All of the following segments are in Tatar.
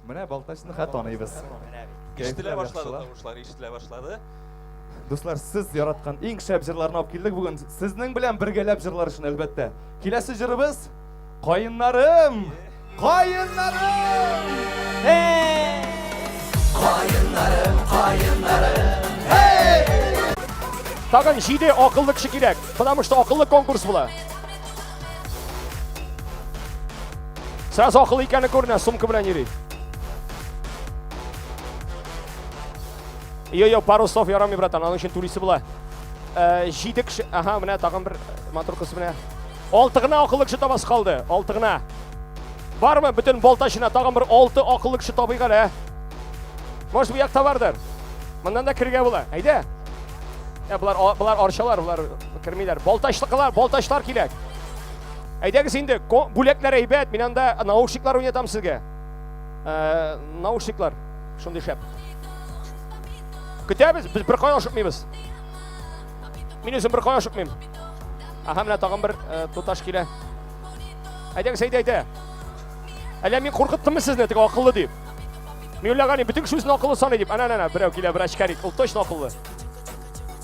Менә Балтачны хәт таныйбыз. Ишетелә башлады тавышлар, ишетелә башлады. Дуслар, сез яраткан иң шәп җырларны алып килдек бүген. Сезнең белән бергәләп җырлар өчен, әлбәттә. Киләсе җырыбыз Каеннарым! Каеннарым! Каеннарым, каеннарым, Тагын җиде акыллы кеше кирәк, потому что акыллы конкурс була. Сразу акыллы икәне күренә, сумка белән йөри. Йо-йо, пару слов ярамый, братан, аның өчен түлисе була. Э, җиде кеше, ага, менә тагын бер матур кыз менә. Алты гына акыллы кеше табасы калды, алты гына. Бармы бөтен Балтачына тагын бер алты акыллы кеше табыйк әле, ә? Может, бу якта бардыр. Моннан да керергә була. Әйдә. Ә, болар, болар арчалар, болар кермиләр. Балтачлыкылар, балтачлар кирәк. Әйдәгез инде, бүләкләр әйбәт. Мин анда наушниклар уйнатам сезгә. Э, наушниклар. Шундый шәп. Көтәбез, без бер кая ашыкмыйбыз. Мин үзем бер кая ашыкмыйм. Аһа, менә тагын бер э, туташ килә. Әйдәгез, әйдә, әйдә. Әллә мин куркыттыммы сезне, теге акыллы дип? Мин уйлаган идем, бөтен кеше үзен акыллы саный дип. Әнә, әнә, берәү килә, бер очкарик. Ул точно акыллы.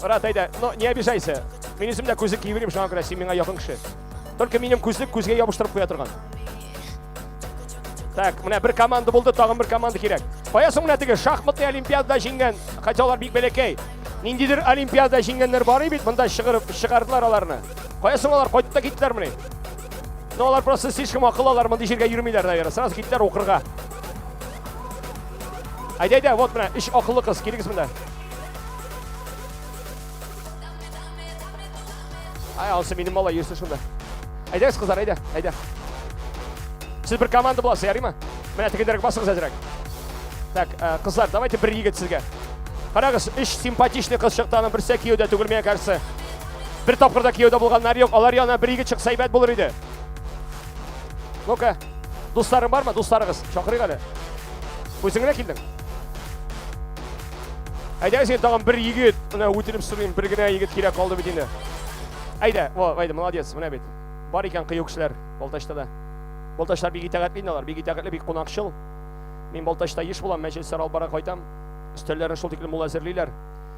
Рат, әйдә, но не обижайся. Мин үзем дә күзлек киеп йөрим, шуңа күрә син миңа якын кеше. Только минем күзлек күзгә ябыштырып куя торган. Так, менә бер команда булды, тагын бер команда кирәк. Кая соң менә теге шахматный олимпиадада җиңгән, хотя алар бик бәләкәй. Ниндидер олимпиадада җиңгәннәр бар бит, монда чыгарып чыгардылар аларны. Кая соң алар кайтып та киттеләрмени? Ну, алар просто слишком акыллы, алар мондый җиргә йөрмиләр, наверное. Сразу киттеләр укырга. Әйдә, әйдә, вот менә өч акыллы кыз, килегез монда. Ай, алсы минем малай йөрсен шунда. Әйдәгез, кызлар, әйдә, әйдә. Сез бер команда буласыз, ярыймы? Менә тегендәрәк басыгыз әзрәк. Так, э, кызлар, давайте бер егет сезгә. Карагыз, өч симпатичный кыз чыкты, аның берсе кияүдә түгел, миңа кажется. Бер тапкыр да кияүдә булганнар юк, алар янына бер егет чыкса әйбәт булыр иде. Ну-ка, дусларың бармы? Дусларыгыз, чакырыйк әле. Үзең генә килдең? Әйдәгез инде тагын бер егет, менә үтенеп сорыйм, бер генә егет кирәк калды бит инде. Әйдә, во, әйдә, молодец, менә бит. Бар икән кыю кешеләр Балтачта да. Балтачлар бик итагатьле инде алар, бик итагатьле, бик кунакчыл. Мин Балтачта еш булам, мәҗлесләр алып бара кайтам. Өстәлләрен шул тиклем мул әзерлиләр.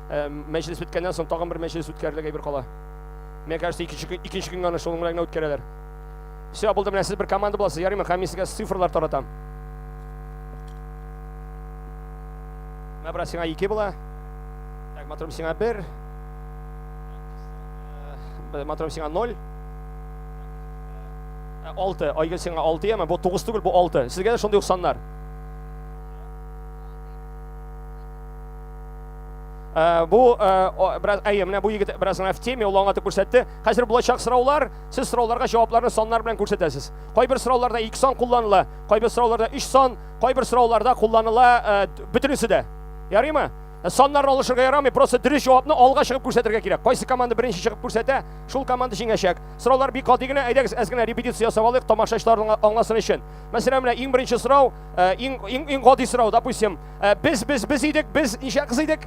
Э, мәҗлес беткәннән соң тагын бер мәҗлес үткәрелергә әйбер кала. Мне кажется, икенче көн, икенче көнгә аны шуның белән генә үткәрәләр. Все, булды, менә сез бер команда буласыз, ярыймы? Һәм мин сезгә цифрлар таратам. Менә брат, сиңа ике була. Так, матурым, сиңа бер. Э, матурым, сиңа ноль. Э, алты. Айгөл, сиңа алты яме. Бу тугыз түгел, бу алты. Сезгә дә шундый ук саннар. Э, бу бераз әйе, менә бу егет бераз гына в теме, ул аңлатып күрсәтте. Хәзер булачак сораулар, сез сорауларга җавапларны саннар белән күрсәтәсез. Кайбер сорауларда ике сан кулланыла, кайбер сорауларда өч сан, Кайбер сорауларда кулланыла э, бөтенесе дә. Ярыймы? Э, саннарны алышырга ярамый, просто дөрес җавапны алга чыгып күрсәтергә кирәк. Кайсы команда беренче чыгып күрсәтә, шул команда җиңәчәк. Сораулар бик гади генә, әйдәгез, әз генә репетиция ясап алыйк, тамашачылар аңласын өчен. Мәсәлән, менә иң беренче сорау, э, иң иң иң гади сорау, допустим, без без без идек, без ничә кыз идек?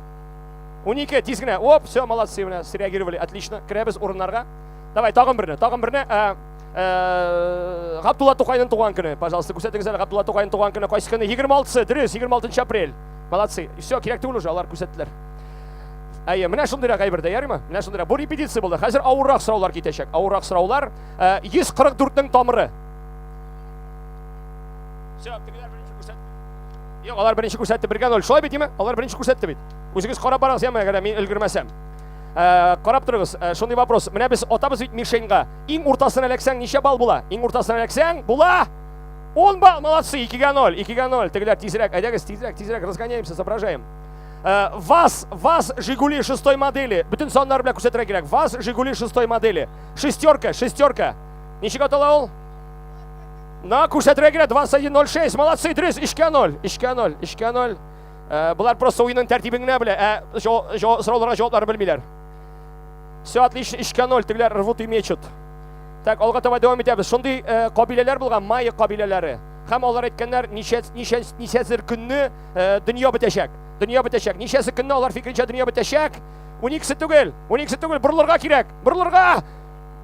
12, тиз генә. Оп, все, молодцы, менә среагировали, отлично. Керәбез урыннарга. Давай, тагын берне, тагын берне. Э, Габдулла Тукайның туган көне. Пожалуйста, күрсәтегез әле Габдулла Тукайның туган көне кайсы көне? 26-сы, дөрес, 26 апрель. Молодцы. Все, кирәк түгел уже, алар күрсәттеләр. Әйе, менә шундыйрак әйбер дә, ярыймы? Менә шундыйрак. Бу репетиция булды. Хәзер авыррак сораулар китәчәк. Авыррак сораулар. 144-нең тамыры. Все, тегеләр беренче күрсәтте. Юк, алар беренче күрсәтте, бергә ноль. Шулай бит, димме? Алар беренче күрсәтте бит. Үзегез карап барыгыз, яме, әгәр мин өлгермәсәм. Э, карап торыгыз, э, шундый вопрос. Менә без атабыз бит мишеньга. Иң уртасына эләксәң ничә балл була? Иң уртасына эләксәң, була 10 балл. Молодцы, 2-га 0, 2-га 0. Тегеләр тизрәк, әйдәгез, тизрәк, тизрәк разгоняемся, соображаем. Э, ВАЗ, ВАЗ Жигули шестой модели. Бөтен саннар белән күрсәтергә кирәк. ВАЗ Жигули шестой модели. Шестерка, шестерка. Ничек атала ул? На, күрсәтергә кирәк. 21.06. Молодцы, дөрес, 3-ка 0, 3-ка 0, 3-ка 0. Э, болар просто уенның тәртибен генә белә, ә сорауларга җавапларын белмиләр. Все отлично, 3-ка 0, тегеләр рвут и мечут. Так, алга таба дәвам итәбез. Шундый э, кабиләләр булган, майя кабиләләре. Һәм алар әйткәннәр, ничә ничә ничәсер көнне э, дөнья бетәчәк. Дөнья бетәчәк. Ничәсе көнне алар фикеренчә дөнья бетәчәк? 12-се түгел, 12-се түгел, борылырга кирәк. Борылырга!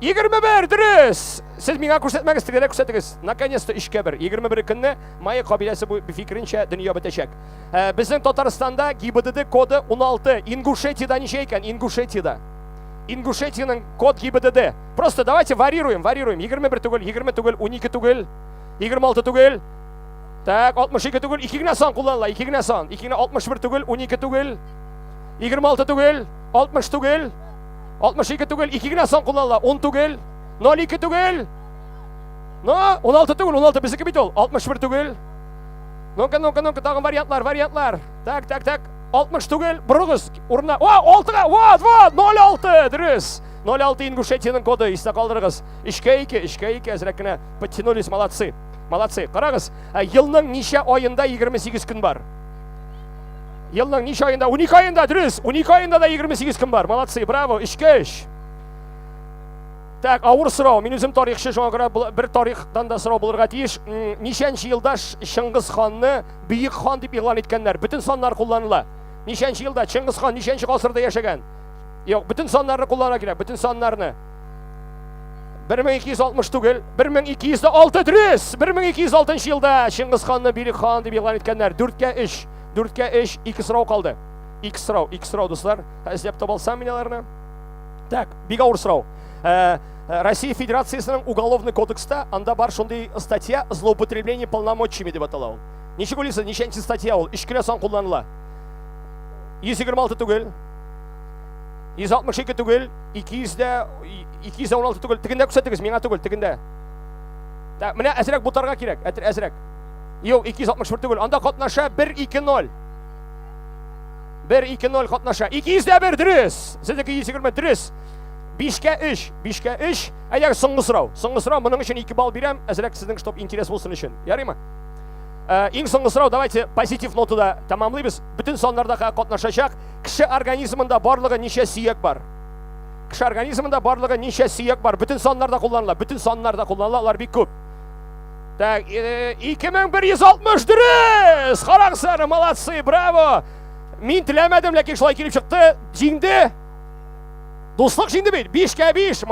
21, дөрес! Сез миңа күрсәтмәгез, тегеләргә күрсәтегез. Наконец-то 3-кә 1. 21 көнне Майя кабиләсе бу фикеренчә дөнья бетәчәк. Э, безнең Татарстанда ГИБДД коды 16. Ингушетиядә ничә икән? Ингушетиядә. Ингушетиянең код ГИБДД. Просто давайте варьируем, варьируем. 21 түгел, 20 түгел, 12 түгел, 26 түгел. Так, 62 түгел, 2 генә сан кулланыла, 2 генә сан. 2 генә 61 түгел, 12 түгел, 26 түгел, 60 түгел, 62 түгел, 2 генә сан кулланыла, 10 түгел, 02 түгел. Ну, 16 түгел, 16 безнеке бит ул. 61 түгел. Ну-ка, ну-ка, ну-ка, тагын вариантлар, вариантлар. Так, так, так. 60 түгел, борыгыз урынына. О, 6-га, вот, вот, 06, дөрес. 06 Ингушетиянең коды, истә калдырыгыз. 3-кә 2, 3-кә 2, әзрәк кенә подтянулись, молодцы. Молодцы. Карагыз, ә, елның ничә аенда 28 көн бар? Елның ничә аенда? 12 аенда, дөрес. 12 аенда да 28 көн бар. Молодцы, браво, 3-кә 3. Так, авыр сорау. Мин үзем тарихчы, шуңа күрә бер тарихтан да сорау булырга тиеш. Ничәнче елда Чыңгыз ханны бөек хан дип игълан иткәннәр? Бөтен саннар кулланыла. Ничәнче елда Чыңгыз хан ничәнче гасырда яшәгән? Юк, бөтен саннарны кулланырга кирәк, бөтен саннарны. 1260 түгел, 1206 дөрес! 1206 елда Чыңгыз ханны бөек хан дип игълан иткәннәр. 4-кә 3, 4-кә 3, 2 сорау калды. 2 сорау, 2 сорау, дуслар. Эзләп таба алсам мин аларны. Так, бик авыр сорау. Э, э, Россия Федерациясенең Уголовный кодекста анда бар шундый статья злоупотребление полномочиями дип атала ул. Ничек уйлыйсыз, ничәнче статья ул? Өч кенә сан кулланыла. 126 түгел, 162 түгел, 200 216 түгел. Тегендә күрсәтегез, миңа түгел, тегендә. Так, менә әзрәк бутарга кирәк, әзрәк. Юк, 261 түгел. Анда катнаша 1 2 0. 1 2 0 катнаша. 201 дөрес. Сезнеке 120 дөрес. 5-кә 3, 5-кә 3. Әйдәгез соңгы сорау. Соңгы сорау, моның өчен 2 балл бирәм, әзрәк сезнең чтоб интерес булсын өчен. Ярыймы? Э, иң соңгы сорау, давайте позитив нотада тәмамлыйбыз. Бөтен саннарда катнашачак. Кеше организмында барлыгы ничә сөяк бар? Кеше организмында барлыгы ничә сөяк бар? Бөтен саннарда кулланыла, бөтен саннарда кулланыла, алар бик күп. Так, 2160 э, дөрес! Карагыз әле, молодцы, браво! Мин теләмәдем, ләкин шулай килеп чыкты. Җиңде. Дуслык җиңде бит. 5-кә 5.